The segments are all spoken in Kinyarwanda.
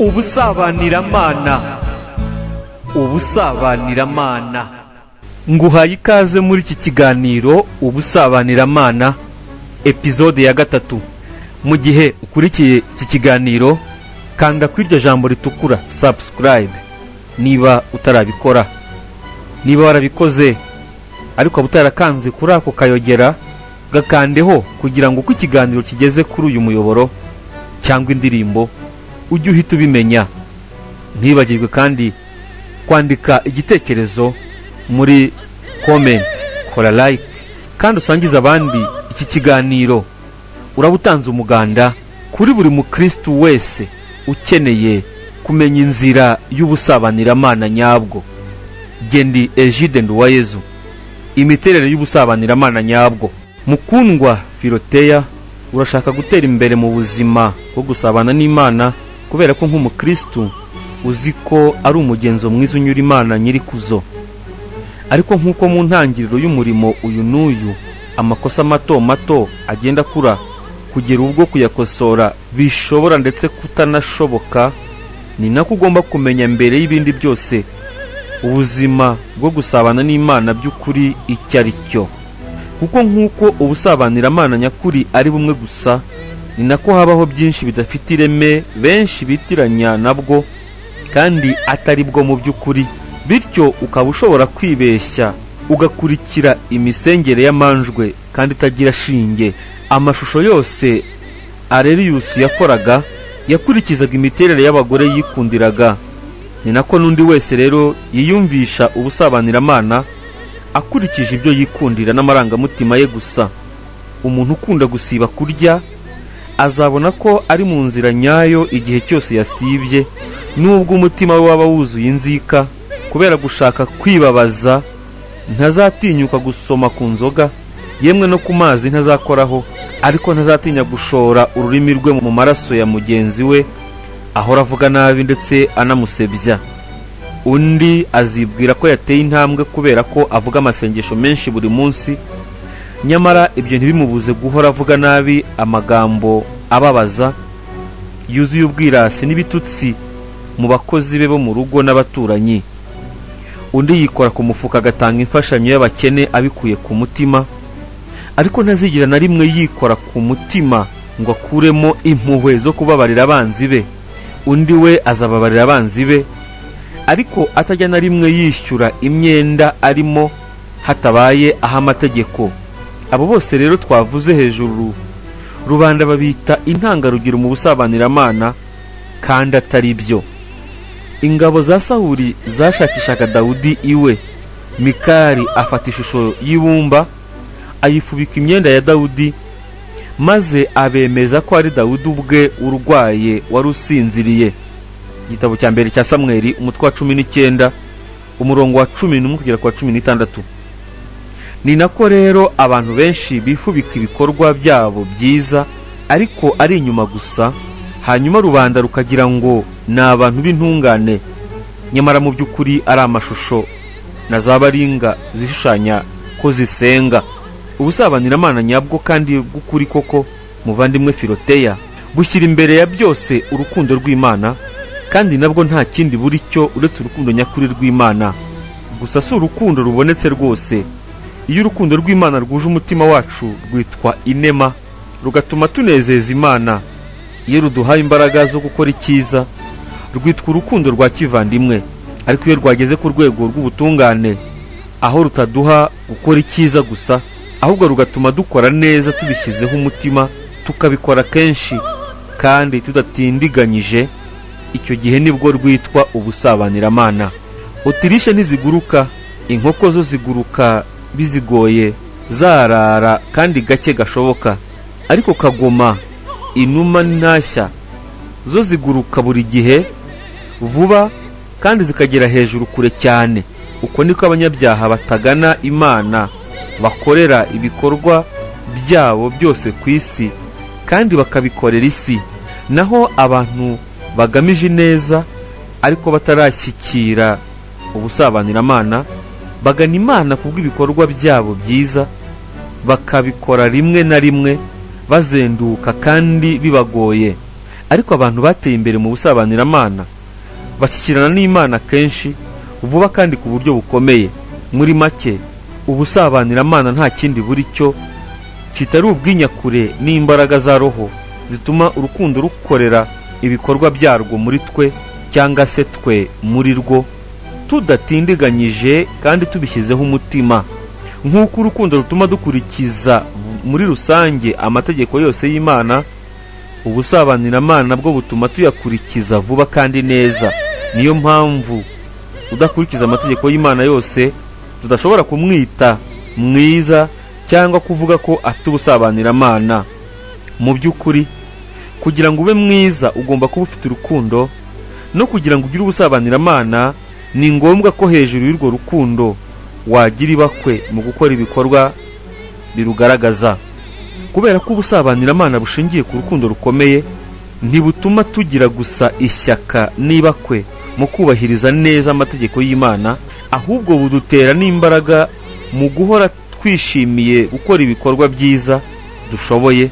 Ubusabaniramana, ubusabaniramana, nguhaye ikaze muri iki kiganiro Ubusabaniramana, episode ya 3. Mu gihe ukurikiye iki kiganiro, kanda kuri iryo jambo ritukura "subscribe" niba utarabikora. Niba warabikoze ariko waba utarakanze kuri ako kayogera, gakandeho kugira ngo uko ikiganiro kigeze kuri uyu muyoboro cyangwa indirimbo ujye uhita ubimenya. Ntibagirwe kandi kwandika igitekerezo muri comment, kora like kandi usangize abandi iki kiganiro. Uraba utanze umuganda kuri buri mukristu wese ukeneye kumenya inzira y'ubusabaniramana nyabwo. Gendi Egide Nduwayezu. Imiterere y'ubusabaniramana nyabwo. Mukundwa Filoteya, urashaka gutera imbere mu buzima bwo gusabana n'Imana, kubera ko nk'umukristu uzi ko ari umugenzo mwiza unyura Imana nyirikuzo. Ariko nk'uko mu ntangiriro y'umurimo uyu n'uyu amakosa mato mato agenda akura kugera ubwo kuyakosora bishobora ndetse kutanashoboka, ni nako ugomba kumenya mbere y'ibindi byose ubuzima bwo gusabana n'Imana by'ukuri icyo ari cyo. Kuko nk'uko ubusabaniramana nyakuri ari bumwe gusa, ni nako habaho byinshi bidafite ireme benshi bitiranya nabwo kandi atari bwo mu by'ukuri. Bityo ukaba ushobora kwibeshya ugakurikira imisengere y'amanjwe kandi itagira shinge. Amashusho yose Areriyusi yakoraga yakurikizaga imiterere y'abagore yikundiraga. Ni nako n'undi wese rero yiyumvisha ubusabaniramana akurikije ibyo yikundira n'amarangamutima ye gusa. Umuntu ukunda gusiba kurya azabona ko ari mu nzira nyayo igihe cyose yasibye, nubwo umutima we waba wuzuye inzika kubera gushaka kwibabaza. Ntazatinyuka gusoma ku nzoga, yemwe no ku mazi ntazakoraho, ariko ntazatinya gushora ururimi rwe mu maraso ya mugenzi we ahora avuga nabi ndetse anamusebya. Undi azibwira ko yateye intambwe kubera ko avuga amasengesho menshi buri munsi, nyamara ibyo ntibimubuze guhora avuga nabi amagambo ababaza yuzuye ubwirasi n'ibitutsi mu bakozi be bo mu rugo n'abaturanyi. Undi yikora ku mufuka agatanga imfashanyo y'abakene abikuye ku mutima, ariko ntazigera na rimwe yikora ku mutima ngo akuremo impuhwe zo kubabarira abanzi be. Undi we azababarira abanzi be, ariko atajya na rimwe yishyura imyenda arimo hatabaye aho amategeko. Abo bose rero twavuze hejuru, rubanda babita intangarugero mu busabaniramana kandi atari byo. Ingabo za Sawuli zashakishaga Dawudi iwe. Mikari afata ishusho y'ibumba, ayifubika imyenda ya Dawudi, maze abemeza ko ari Dawudi ubwe urwaye wari usinziriye. Igitabo cya mbere cya Samweli, umutwe wa 19, umurongo wa 11 kugera ku wa 16. Ni nako rero abantu benshi bifubika ibikorwa byabo byiza ariko ari inyuma gusa, hanyuma rubanda rukagira ngo ni abantu b'intungane, nyamara mu by'ukuri ari amashusho na za baringa zishushanya ko zisenga. Ubusabaniramana nyabwo kandi bw'ukuri koko, muvandimwe Filoteya, bushyira imbere ya byose urukundo rw'Imana, kandi nabwo nta kindi buri cyo uretse urukundo nyakuri rw'Imana. Gusa si urukundo rubonetse rwose. Iyo urukundo rw'Imana rwuje umutima wacu, rwitwa inema, rugatuma tunezeza Imana. Iyo ruduhaye imbaraga zo gukora icyiza, rwitwa urukundo rwa kivandimwe. Ariko iyo rwageze ku rwego rw'ubutungane, aho rutaduha gukora icyiza gusa, ahubwo rugatuma dukora neza tubishyizeho umutima, tukabikora kenshi kandi tudatindiganyije, icyo gihe nibwo rwitwa ubusabaniramana. Otirishe ntiziguruka, inkoko zo ziguruka bizigoye, zarara kandi gake gashoboka. Ariko kagoma, inuma n'intashya zo ziguruka buri gihe vuba kandi zikagera hejuru kure cyane. Uko niko abanyabyaha batagana Imana bakorera ibikorwa byabo byose ku isi kandi bakabikorera isi. Naho abantu bagamije ineza ariko batarashyikira ubusabaniramana bagana Imana kubw'ibikorwa byabo byiza, bakabikora rimwe na rimwe bazenduka kandi bibagoye. Ariko abantu bateye imbere mu busabaniramana bashyikirana n'Imana kenshi, vuba kandi ku buryo bukomeye. Muri make, ubusabaniramana nta kindi buri cyo kitari ubwinyakure n'imbaraga za roho zituma urukundo rukorera ibikorwa byarwo muri twe, cyangwa se twe muri rwo, tudatindiganyije kandi tubishyizeho umutima. Nk'uko urukundo rutuma dukurikiza muri rusange amategeko yose y'Imana, ubusabaniramana bwo butuma tuyakurikiza vuba kandi neza. Niyo mpamvu udakurikiza amategeko y'Imana yose tudashobora kumwita mwiza cyangwa kuvuga ko afite ubusabaniramana. Mu by'ukuri, kugira ngo ube mwiza ugomba kuba ufite urukundo, no kugira ngo ugire ubusabaniramana ni ngombwa ko hejuru y'urwo rukundo wagira ibakwe mu gukora ibikorwa birugaragaza. Kubera ko ubusabaniramana bushingiye ku rukundo rukomeye, ntibutuma tugira gusa ishyaka n'ibakwe mu kubahiriza neza amategeko y'Imana, ahubwo budutera n'imbaraga mu guhora twishimiye gukora ibikorwa byiza dushoboye,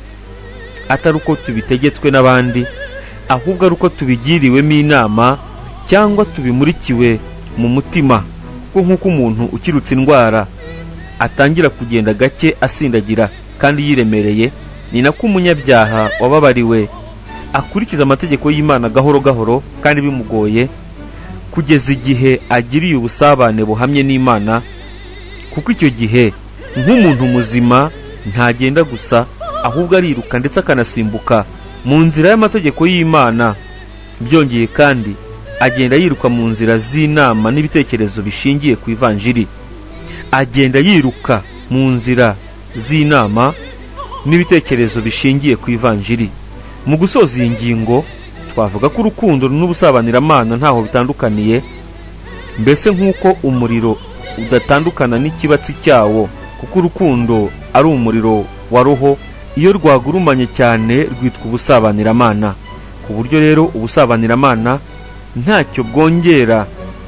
atari uko tubitegetswe n'abandi, ahubwo ari uko tubigiriwemo inama cyangwa tubimurikiwe mu mutima. Kuko nk'uko umuntu ukirutse indwara atangira kugenda gake asindagira kandi yiremereye, ni nako umunyabyaha wababariwe akurikiza amategeko y'Imana gahoro gahoro kandi bimugoye, kugeza igihe agiriye ubusabane buhamye n'Imana. Kuko icyo gihe nk'umuntu muzima ntagenda gusa, ahubwo ariruka ndetse akanasimbuka mu nzira y'amategeko y'Imana. Byongeye kandi, agenda yiruka mu nzira z'inama n'ibitekerezo bishingiye ku ivanjiri. Agenda yiruka mu nzira z'inama n'ibitekerezo bishingiye ku ivanjiri. Mu gusoza iyi ngingo, twavuga ko urukundo n'ubusabaniramana ntaho bitandukaniye. Mbese nk'uko umuriro udatandukana n'ikibatsi cyawo, kuko urukundo ari umuriro wa roho, iyo rwagurumanye cyane rwitwa ubusabaniramana. Ku buryo rero ubusabaniramana ntacyo bwongera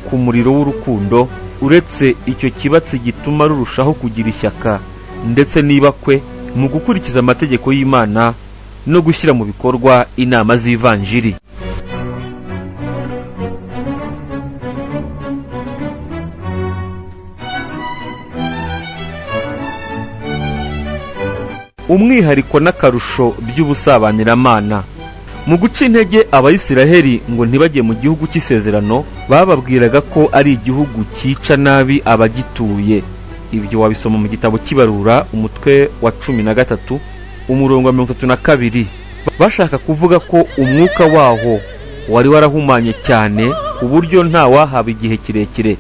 ku muriro w'urukundo, uretse icyo kibatsi gituma rurushaho kugira ishyaka ndetse n'ibakwe mu gukurikiza amategeko y'Imana no gushyira mu bikorwa inama z'ivanjiri. Umwihariko n'akarusho by'ubusabaniramana. Mu guca intege Abayisiraheli ngo ntibajye mu gihugu cy'isezerano, bababwiraga ko ari igihugu cyica nabi abagituye. Ibyo wabisoma mu gitabo cy'Ibarura, umutwe wa 13, umurongo wa 32. Bashaka kuvuga ko umwuka waho wari warahumanye cyane ku buryo nta wahaba igihe kirekire.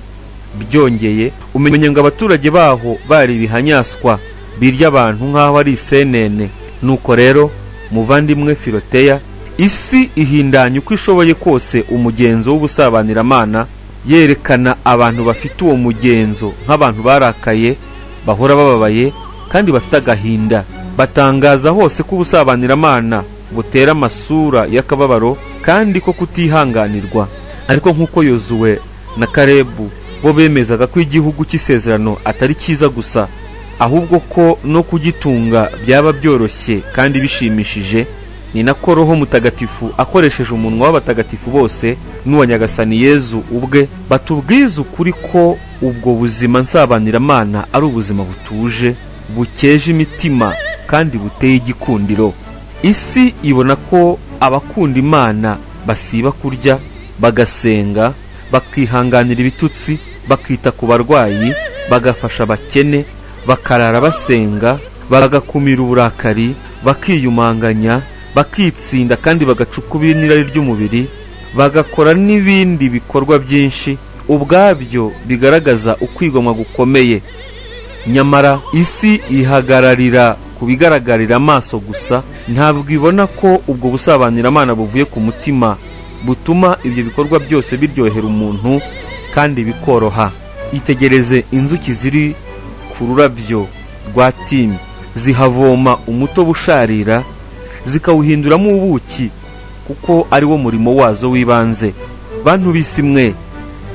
Byongeye, umenye ngo abaturage baho bari ibihanyaswa birya abantu nk'aho ari isenene. Nuko rero, muvandimwe Filoteya, isi ihindanya uko ishoboye kose umugenzo w'ubusabaniramana, yerekana abantu bafite uwo mugenzo nk'abantu barakaye, bahora bababaye kandi bafite agahinda. Batangaza hose ko ubusabaniramana butera amasura y'akababaro kandi ko kutihanganirwa. Ariko nk'uko Yozuwe na Karebu bo bemezaga ko igihugu cy'isezerano atari cyiza gusa, ahubwo ko no kugitunga byaba byoroshye kandi bishimishije, ni nako Roho Mutagatifu akoresheje umunwa w'abatagatifu bose n'uwa Nyagasani Yezu ubwe batubwiza ukuri ko ubwo buzima nsabaniramana ari ubuzima butuje, bukeje imitima kandi buteye igikundiro. Isi ibona ko abakunda Imana basiba kurya, bagasenga, bakihanganira ibitutsi, bakita ku barwayi, bagafasha abakene, bakarara basenga, bagakumira uburakari, bakiyumanganya, bakitsinda kandi bagaca ukubiri n'irari ry'umubiri, bagakora n'ibindi bikorwa byinshi ubwabyo bigaragaza ukwigomwa gukomeye. Nyamara isi ihagararira ku bigaragarira amaso gusa, ntabwo ibona ko ubwo busabaniramana buvuye ku mutima butuma ibyo bikorwa byose biryohera umuntu kandi bikoroha. Itegereze inzuki ziri ku rurabyo rwa timu, zihavoma umutobe usharira zikawuhinduramo ubuki, kuko ari wo murimo wazo w'ibanze. Bantu b'isi mwe,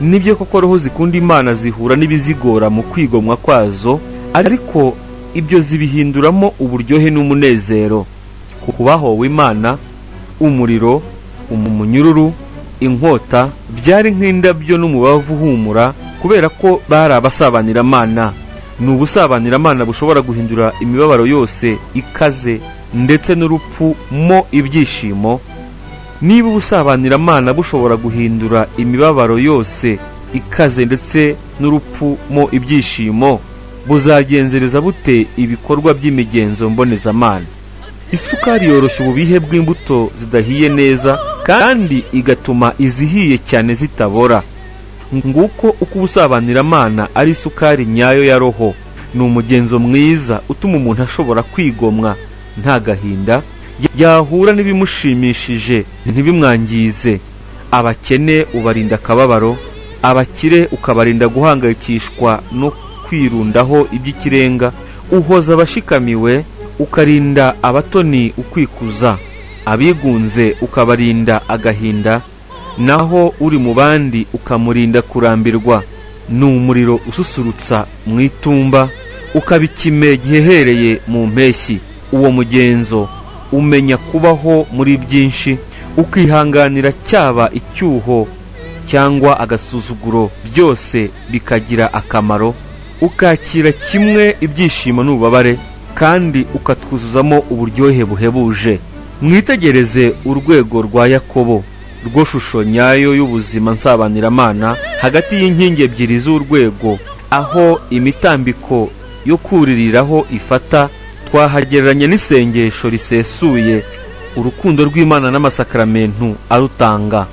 nibyo koko roho zikunda Imana zihura n'ibizigora mu kwigomwa kwazo, ariko ibyo zibihinduramo uburyohe n'umunezero. Ku bahowe Imana, Umuriro, umunyururu, inkota byari nk'indabyo n'umubavu uhumura, kubera ko bari abasabaniramana. Ni ubusabaniramana bushobora guhindura imibabaro yose ikaze ndetse n'urupfu mo ibyishimo. Niba ubusabaniramana bushobora guhindura imibabaro yose ikaze ndetse n'urupfu mo ibyishimo, buzagenzereza bute ibikorwa by'imigenzo mbonezamana? Isukari yoroshya ububihe bw'imbuto zidahiye neza, kandi igatuma izihiye cyane zitabora. Nguko uko ubusabaniramana ari isukari nyayo ya roho. Ni umugenzo mwiza utuma umuntu ashobora kwigomwa nta gahinda, yahura n'ibimushimishije ntibimwangize. Abakene ubarinda akababaro, abakire ukabarinda guhangayikishwa no kwirundaho iby'ikirenga. Uhoza abashikamiwe, ukarinda abatoni ukwikuza, abigunze ukabarinda agahinda, naho uri mu bandi ukamurinda kurambirwa. Ni umuriro ususurutsa mu itumba, ukaba ikime gihehereye mu mpeshyi. Uwo mugenzo umenya kubaho muri byinshi, ukihanganira cyaba icyuho cyangwa agasuzuguro, byose bikagira akamaro, ukakira kimwe ibyishimo n'ububabare, kandi ukatwuzuzamo uburyohe buhebuje. Mwitegereze urwego rwa Yakobo, rwo shusho nyayo y'ubuzima nsabaniramana, hagati y'inkingi ebyiri z'urwego aho imitambiko yo kuririraho ifata. Twahagereranya n'isengesho risesuye, urukundo rw'Imana n'amasakaramentu arutanga.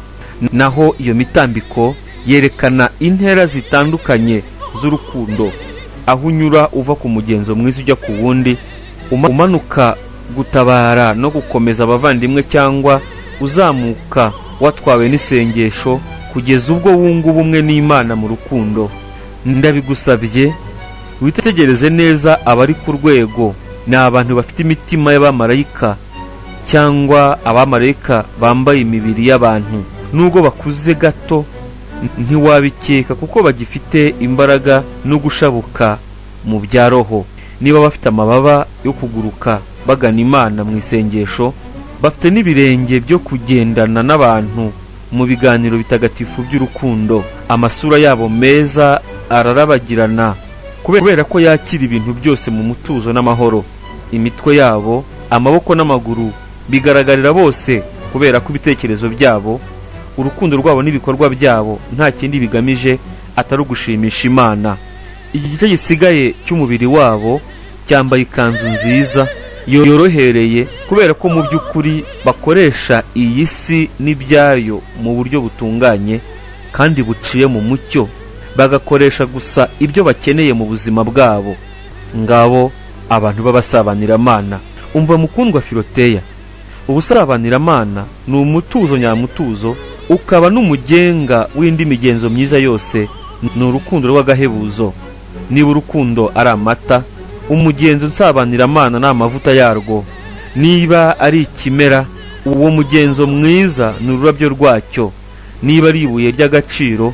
Naho iyo mitambiko yerekana intera zitandukanye z'urukundo, aho unyura uva ku mugenzo mwiza ujya ku wundi, umanuka gutabara no gukomeza abavandimwe, cyangwa uzamuka watwawe n'isengesho kugeza ubwo wunga ubumwe n'Imana mu rukundo. Ndabigusabye, witegereze neza abari ku rwego. Ni abantu bafite imitima y'abamarayika, cyangwa abamarayika bambaye imibiri y'abantu. Nubwo bakuze gato ntiwabikeka, kuko bagifite imbaraga no gushabuka mu bya roho. Niba bafite amababa yo kuguruka bagana Imana mu isengesho, bafite n'ibirenge byo kugendana n'abantu mu biganiro bitagatifu by'urukundo. Amasura yabo meza ararabagirana kubera ko yakira ibintu byose mu mutuzo n'amahoro. Imitwe yabo, amaboko n'amaguru bigaragarira bose, kubera ko ibitekerezo byabo, urukundo rwabo n'ibikorwa byabo nta kindi bigamije atari ugushimisha Imana. Iki gice gisigaye cy'umubiri wabo cyambaye ikanzu nziza yorohereye, kubera ko mu by'ukuri bakoresha iyi si n'ibyayo mu buryo butunganye kandi buciye mu mucyo, bagakoresha gusa ibyo bakeneye mu buzima bwabo. Ngabo abantu b'abasabaniramana. Umva mukundwa Filoteya, ubusabaniramana ni umutuzo nyamutuzo, ukaba n'umugenga w'indi migenzo myiza yose. Ni urukundo rw'agahebuzo. Niba urukundo ari amata, umugenzo nsabaniramana ni amavuta yarwo. Niba ari ikimera, uwo mugenzo mwiza ni ururabyo rwacyo. Niba ari ibuye ry'agaciro,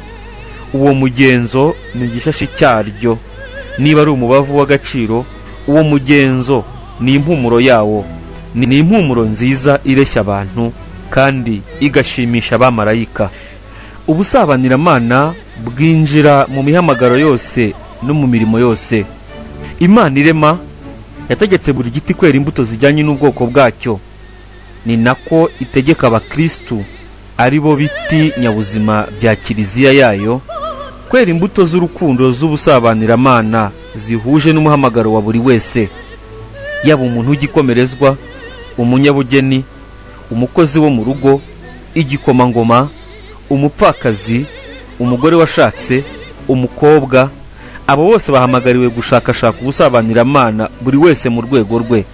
uwo mugenzo ni igishashi cyaryo. Niba ari umubavu w'agaciro, uwo mugenzo ni impumuro yawo. Ni impumuro nziza ireshya abantu kandi igashimisha abamarayika. Ubusabaniramana bwinjira mu mihamagaro yose no mu mirimo yose. Imana irema yategetse buri giti kwera imbuto zijyanye n'ubwoko bwacyo. Ni nako itegeka abakristu, ari bo biti nyabuzima bya kiliziya yayo, kwera imbuto z'urukundo z'ubusabaniramana zihuje n'umuhamagaro wa buri wese, yaba umuntu w'igikomerezwa, umunyabugeni, umukozi wo mu rugo, igikomangoma, umupfakazi, umugore washatse, umukobwa. Abo bose bahamagariwe gushakashaka ubusabaniramana, buri wese mu rwego rwe.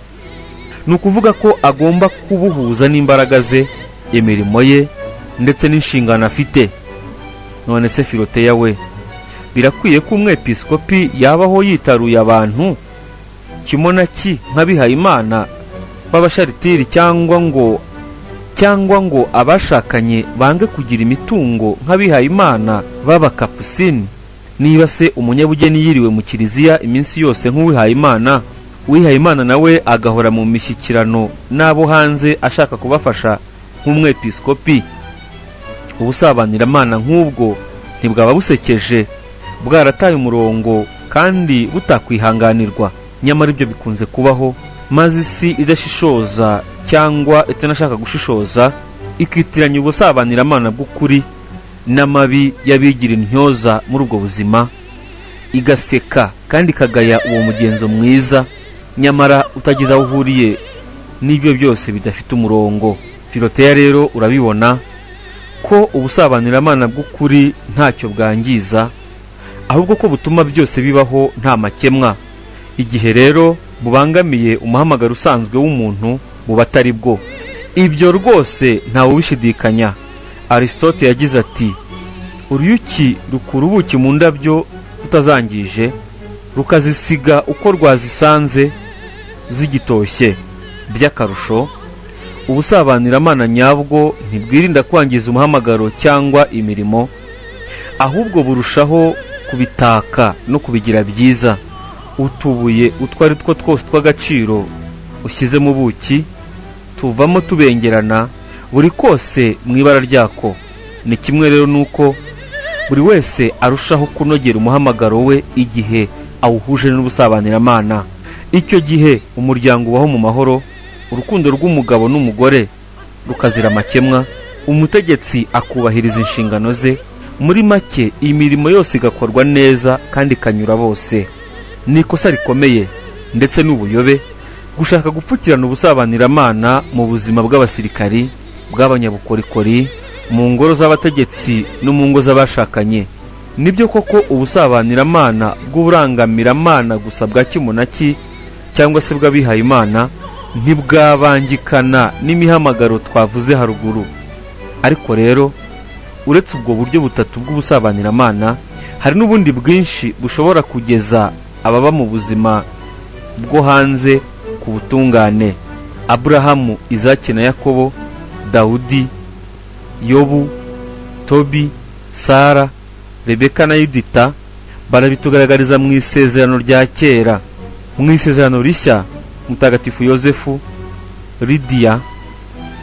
Ni ukuvuga ko agomba kubuhuza n'imbaraga ze, imirimo ye ndetse n'inshingano afite. None se Filoteya we, birakwiye ko umwepiskopi yabaho yitaruye abantu kimonaki nk'abihayimana b'abasharitiri, cyangwa ngo abashakanye bange kugira imitungo nk'abihayimana b'abakapusini? Niba se umunyabugeni yiriwe mu kiliziya iminsi yose nk'uwihayimana, uwihayimana nawe agahora mu mishyikirano n'abo hanze ashaka kubafasha nk'umwepiskopi? Ubusabaniramana nk'ubwo ntibwaba busekeje, bwarataye umurongo kandi butakwihanganirwa? Nyamara ibyo bikunze kubaho, maze isi idashishoza cyangwa itanashaka gushishoza ikitiranya ubusabaniramana bw'ukuri n'amabi y'abigira intyoza muri ubwo buzima, igaseka kandi ikagaya uwo mugenzo mwiza, nyamara utagize aho uhuriye n'ibyo byose bidafite umurongo. Filoteya rero, urabibona ko ubusabaniramana bw'ukuri ntacyo bwangiza, ahubwo ko butuma byose bibaho nta makemwa. Igihe rero bubangamiye umuhamagaro usanzwe w'umuntu, buba atari bwo. Ibyo rwose ntawe ubishidikanya. Aristote yagize ati: "Uruyuki rukura ubuki mu ndabyo rutazangije, rukazisiga uko rwazisanze zigitoshye." By'akarusho, ubusabaniramana nyabwo ntibwirinda kwangiza umuhamagaro cyangwa imirimo, ahubwo burushaho kubitaka no kubigira byiza. Utubuye utwo ari two twose tw'agaciro ushyize mu buki tuvamo tubengerana, buri kose mu ibara ryako. Ni kimwe rero nuko buri wese arushaho kunogera umuhamagaro we igihe awuhuje n'ubusabaniramana. Icyo gihe umuryango ubaho mu mahoro, urukundo rw'umugabo n'umugore rukazira amakemwa, umutegetsi akubahiriza inshingano ze, muri make imirimo yose igakorwa neza kandi ikanyura bose. Ni ikosa rikomeye ndetse n'ubuyobe gushaka gupfukirana ubusabaniramana mu buzima bw'abasirikari, bw'abanyabukorikori, mu ngoro z'abategetsi no mu ngo z'abashakanye. Nibyo koko, ubusabaniramana bw'uburangamiramana gusa bwa kimonaki cyangwa se bw'abihayimana ntibwabangikana n'imihamagaro twavuze haruguru. Ariko rero, uretse ubwo buryo butatu bw'ubusabaniramana, hari n'ubundi bwinshi bushobora kugeza ababa mu buzima bwo hanze ku butungane. Aburahamu, Izaki na Yakobo, Dawudi, Yobu, Tobi, Sara, Rebeka na Yudita barabitugaragariza mu Isezerano rya Kera. Mu Isezerano Rishya, Mutagatifu Yosefu, Lidiya,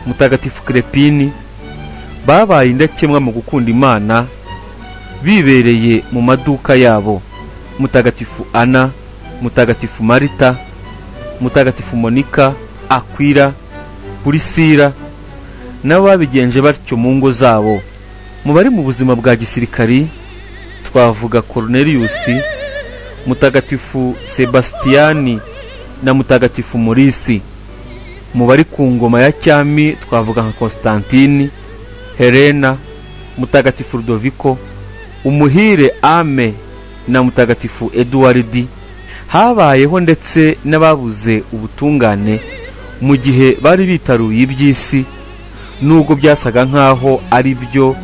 Mutagatifu Kerepini babaye indakemwa mu gukunda Imana bibereye mu maduka yabo. Mutagatifu Ana, Mutagatifu Marita, Mutagatifu Monika, Akwira, Purisira nabo babigenje batyo mu ngo zabo. Mu bari mu buzima bwa gisirikari twavuga Koruneliyusi, Mutagatifu Sebasitiyani na Mutagatifu Murisi. Mu bari ku ngoma ya cyami twavuga nka Constantini, Helena, Mutagatifu Rudoviko, Umuhire Ame na Mutagatifu Eduwaridi. Habayeho ndetse n'ababuze ubutungane mu gihe bari bitaruye iby'isi, nubwo byasaga nk'aho ari byo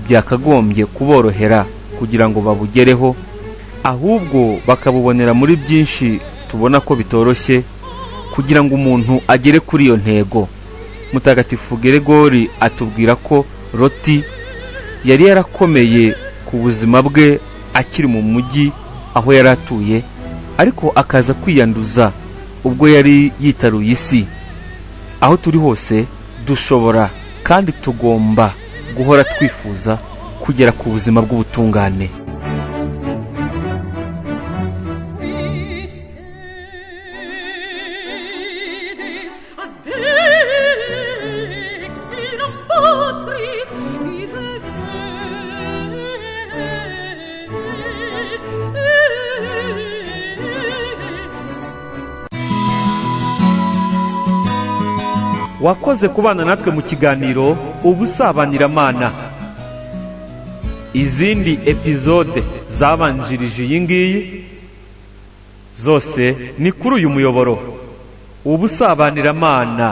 byakagombye kuborohera kugira ngo babugereho, ahubwo bakabubonera muri byinshi tubona ko bitoroshye kugira ngo umuntu agere kuri iyo ntego. Mutagatifu Geregori atubwira ko Loti yari yarakomeye ku buzima bwe akiri mu mujyi aho yari atuye, ariko akaza kwiyanduza ubwo yari yitaruye isi. Aho turi hose dushobora kandi tugomba guhora twifuza kugera ku buzima bw'ubutungane. Qui sedis ad dexteram Patris miserere. Wakoze kubana natwe mu kiganiro Ubusabaniramana. Izindi epizode zabanjirije iyi ngiyi zose ni kuri uyu muyoboro Ubusabaniramana.